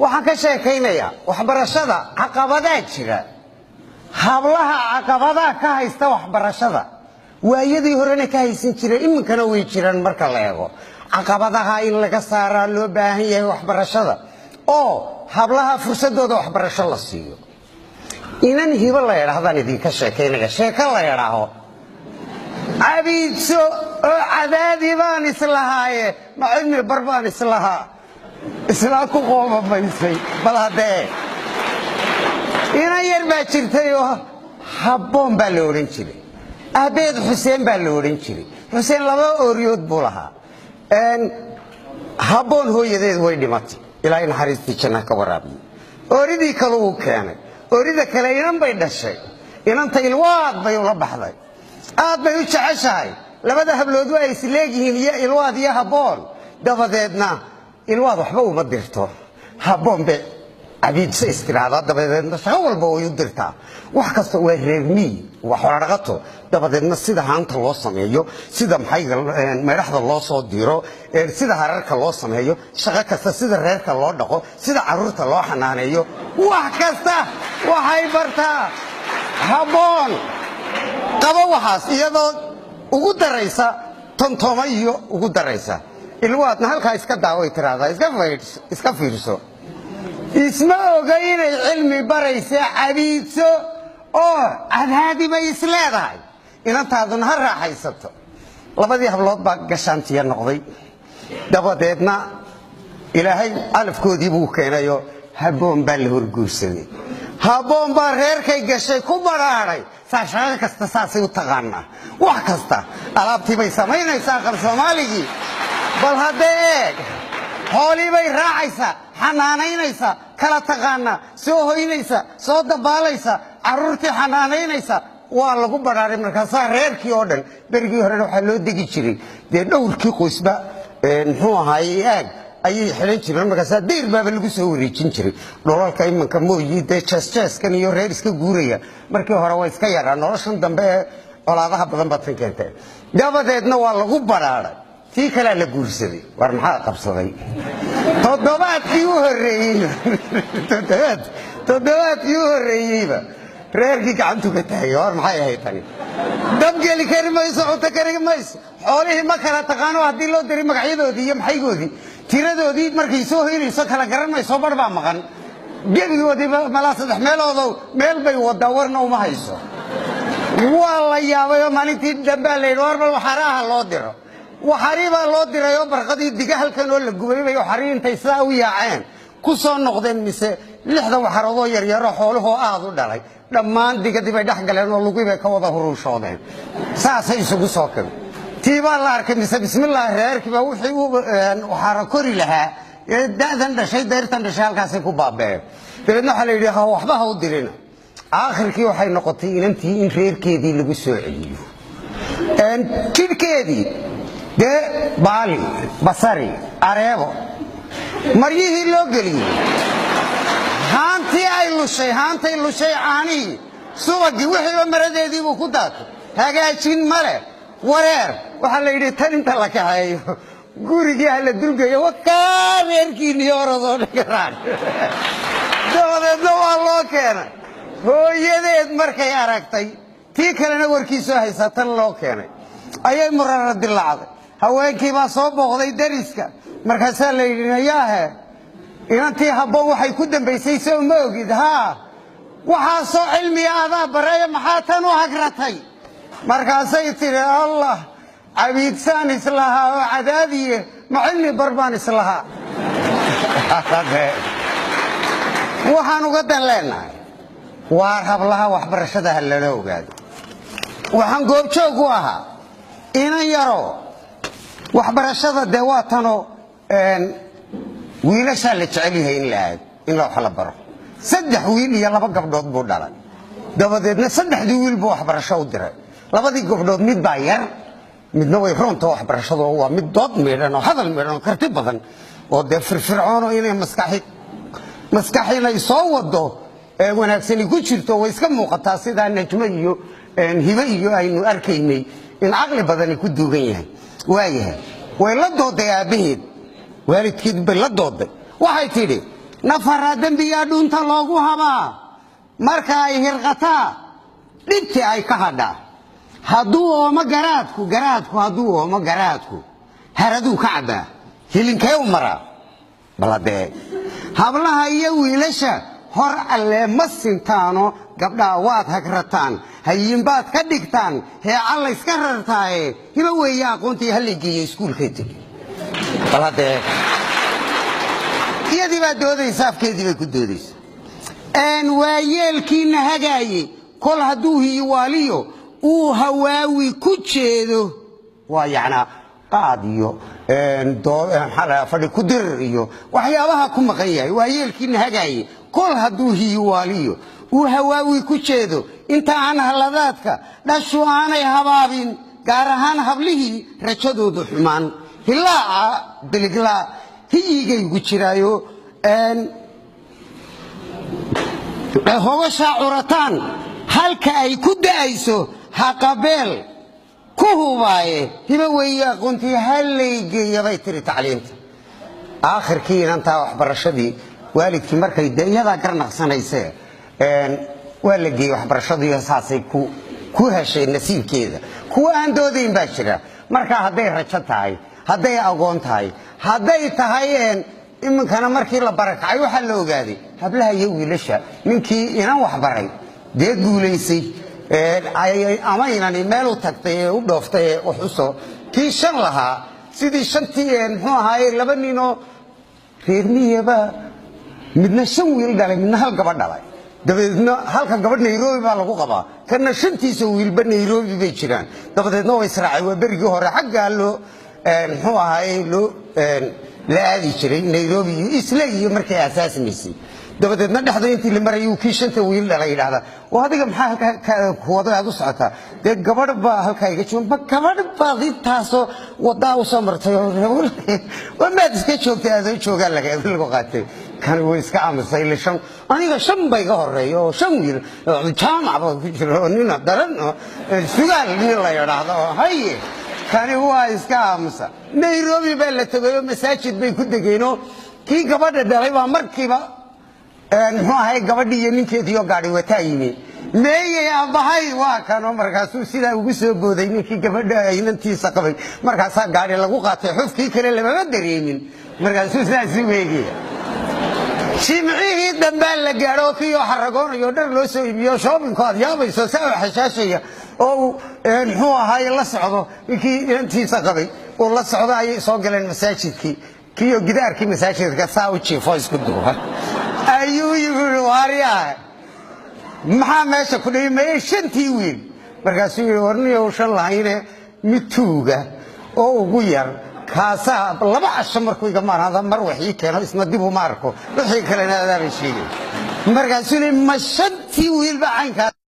Waxaan ka sheekaynayaa waxbarashada. Caqabadaa jira, hablaha caqabadaa ka haysta waxbarashada. Waayadii horena ka haysan jiray, iminkana way jiraan. Marka la eego caqabadaha, in laga saaraa loo baahan yahay waxbarashada oo hablaha fursadooda waxbarasho la siiyo. Inan Hibo la idhaahdaan idinka sheekaynaya, sheeko la idhaaho "Cabiidso oo cadaadi baan islahaaye, ma cilmi bar baan islahaa", islaa ku qoomamaysay. Bal haddee inan yar baa jirtay oo Habboon baa la odhan jiray, aabbeed Xuseen baa la odhan jiray. Xuseen laba ooryood buu lahaa. Habboon hooyadeed way dhimatay, ilaahay naxariistii janna ka waraabiyo. Ooridii kale uu keenay, oorida kale inan bay dhashay. Inanta Ilwaad bay ula baxday, aad bay u jeceshahay. Labada hablood waa isleegyihiin, iyo Ilwaad iyo Habboon. Dabadeedna Ilwaad waxba uma dirto, Habboon bay cabiidso istiraahdaa. Dabadeedna shaqo walba way u dirtaa, wax kasta. Waa reer miyi, waa xoolodhaqato. Dabadeedna sida haanta loo sameeyo, sida maxayga meedhaxda loo soo diro, sida hararka loo sameeyo, shaqo kasta, sida reerka loo dhaqo, sida caruurta loo xanaaneeyo, wax kasta waxay bartaa Habboon. Qabo waxaas, iyadoo ugu daraysa tontoma iyo ugu daraysa. Ilwaadna halkaa iska daaway tiraahdaa, iska fiirso. Isma oga inay cilmi baraysa. Cabiidso oo cadaadi bay is leedahay, inantaaduna ha raaxaysato. Labadii hablood baa gashaantiya noqday. Dabadeedna Ilaahay calafkoodii buu keenayoo Habboon baa la horguursaday. Habboon baa reerkay gashay ku badhaadhay. Saa shaqo kasta saasay u taqaanaa, wax kasta alaabtii bay samaynaysaa, qab Soomaaligii. Bal haddee eeg, xoolii bay raacaysaa, xanaanaynaysaa, kala taqaanaa, soo hoynaysa, soo dabaalaysa, carruurtii xanaanaynaysa. Waa lagu badhaaray. Markaasaa reerkii oo dhan, berigii horena waxaa loo degi jiray dee dhowrkii qoysba, muxuu ahaayey, aag ayay xidhan jireen. Markaasaa dayr baaba lagu soo wareejin jiray dholalka. Imanka mooyi dee jeesjeeskan iyo reer iska guuraya, markii hore waa iska yaraa. Noloshan dambe ee colaadaha badan baa tan keentay. Dabadeedna waa lagu badhaaray. Tii kalea la guursaday. War maxaa qabsaday? Toddobaadkii u horreeyeyba, toddobaadkii u horreeyeyba reerkii gacantu ka taagay. War maxay ahayd tani? Dabgeli kari mayso, cunto kari mayso, xoolihii ma kala taqaano. Haddii loo diray magacyadoodii iyo maxaygoodii, tiradoodii, markay soo hoynayso kala garan mayso, bar baa maqan. Gebigoodiiba malaa saddex meeloodow meel bay wadaa, warna uma hayso. Waa la yaabay oo maalintii dambaa la yidhi, war bal waxaraaha loo diro. Waxarii baa loo diray oo barqadii diga halkan oo la gubay bay waxarii intay sidaa u yaaceen ku soo noqdeen. Mise lixda waxaroodoo yaryaro xooluhoo aad u dhalay dhammaan digadii bay dhex galeen oo lugii bay ka wada huruushoodeen, saasay isugu soo kabi. Tii baa la arkay. Mise bismillaahi, reerkiiba wixii u waxaara kori lahaa ee da'dan dhashay, dayrtan dhashay, halkaasay ku baaba'een. Dabeedna waxaa la yidhi, ha waxba ha u dirina. Aakhirkii waxay noqotay inantii in reerkeedii lagu soo celiyo. Jidhkeedii dee baali, basari, areebo, maryihii loo geliyey, haantii ay lushay, haantay lushay, caanihii, subagii, wixiiba maradeediibuu ku daatay. Hagaajin male, wareer. Waxaa la yidhi, tan inta la kaxeeyo gurigii ha la dulgeeyo, wakaa reerkiinii orodoo dhigaraan. Dabadeedna waa loo keenay hooyadeed. Markay aragtay tii kalena warkiisoo haysaa tan loo keenay, ayay murara dilaacday. Haweenkii baa soo booqday dariska. Markaasaa la yidhi, nayaahe, inantii Habboon waxay ku dambaysay soo ma ogid? Haa, waxaasoo cilmiga adaa bareeya, maxaa tan u hagratay? Markaasay tidhi, Allah, cabiidsaan islahaa oo cadaadiye, ma cilmi bar baan islahaa? Waxaan uga dan leenahay, waar hablaha waxbarashada ha lala ogaado. Waxaan goobjoog u ahaa inan yaroo waxbarashada dee waa tanoo wiilashaa la jecel yahay in la aado, in wax la baro. Saddex wiil iyo laba gabdhood buu dhalay. Dabadeedna saddexdii wiil buu waxbarasho u diray. Labadii gabdhood mid baa yar, midna way roonta waxbarashado, waa mid dood miidhan oo hadal miidhan oo karti badan oo dee firfircoon oo inay maskax inay soo wado wanaagsani ku jirto way iska muuqataa, sidaa Najmo iyo Hibe iyo aynu arkaynay in caqli badani ku duugan yahay. Waayahay, way la dooday aabbaheed, waalidkeed bay la dooday. Waxay tidhi, Nafaraa dembigaa dhuunta loogu habaa, marka ay hirqataa dhibtii ay ka hadhaa. Hadduu oomo garaadku, garaadku hadduu oomo garaadku, haraduu ka cabbaa, hilinkee u maraa? Baladee hablaha iyo wiilasha hor allee ma sintaano. Gabdhaha waad hagrataan, hayinbaad ka dhigtaan, heeca layska rartaaye. Hiba weeye aqoontii, halay geeyo iskuulkay tegi. Bal haddee iyadii baa doodaysa, afkeedii bay ku doodaysa. Waayeelkiina hagaaye kol hadduu hiyiwaaliyo uu hawaawi ku jeedo, waa yacnaa qaad iyo maxaa la fadhi ku dirir iyo waxyaabaha ku maqan yahay. Waayeelkiina hagaaye kol hadduu hiyiwaaliyo uu hawaawi ku jeedo, inta aan halladaadka dhashu aanay habaabin, gaar ahaan hablihii rajadoodu xumaan, hilaaca biliglaa hiyigaygu jiraayo, hobashaa curataan halka ay ku da'ayso haqabeel ku hubaaye. Hiba weeye aqoontii, hallaygeeya bay tiri tacliinta. Aakhirkii inantaa waxbarashadii waalidkii markay de iyadaa garnaqsanayse waa la geeyey waxbarashadii, saasay ku heshay nasiibkeeda. Kuwa aan doodayn baa jira. Marka hadday rajo tahay, hadday aqoon tahay, hadday tahay, iminkana markii la barakacay waxaa la ogaaday hablaha iyo wiilasha ninkii inan waxbaray dee guulaysay, ama inani meel u tagtay ee u dhooftay ee wax usoo kii shan lahaa, sidii shantii muxuu ahaaye, laba ninoo reer miyaba, midna shan wiil dhalay, midna hal gabadh dhalay. Dabadeedna halka gabadh Nairobi baa lagu qabaa, kana shantiisa wiilba Nairobi bay jiraan. Dabadeedna way israacay. Waa berigii hore xaggaa loo muxuu ahaaye loo la aadi jiray Nairobi iyo isle iyo markay asaasmaysay. Dabadeedna dhexda intii la marayay kii shanta wiil dhalay yidhaahda, oo adiga maxaa halkaa kuwada aad u socotaa? Dee gabadh baa halkaa iga joogan. Ma gabadh baad intaasoo wadaa u soo martay oo maad iska joogtay adoo joogaa lagu qaatay? Kani wuu iska aamusay. Ila shan aniga shan ba iga horeeya oo shan wiil jaamac ba ku jira oo nina daran oo sugaal nin la yidhaahdo oo haye. Kani waa iska aamusa. Nairobi baa la tegay oo masaajid bay ku degeenoo kii gabadha dhalay baa markiiba muxuu ahay gabadhii iyo ninkeediioo gaadhi wataa yimi. Meeyey aabbahay? Waa kanoo. Markaasuu sidaa ugu soo booday ninkii gabadha inantiisa qabay. Markaasaa gaadhi lagu qaatay, xufkii kale lamama dareemin. Markaasuu sidaas u eegaya. Jimcihii dambaa la gaadho oo kii oo xaragoonayo dhar loo soo iibiyo, shopping-ku aad yaabayso, saa u xashaashaya oo uu muxuu ahaaye la socdo ninkii inantiisa qabay uu la socdo ayay soo galeen masaajidkii. Kiioo gidaarkii masaajidka saa u jiifo isku duuban ayuu yiri, waaryaa, maxaa meesha ku dhigay? Maye shantii wiil. Markaasuu yidhi, warniyow shan lahayne, mid tuuga oo ugu yar kaasaa laba casho markuu iga maarada mar wax ii keeno, isna dib uma arko, wixii kalena adaaba sheegay. Markaasuu yidhi, ma shantii wiilba caynkaa?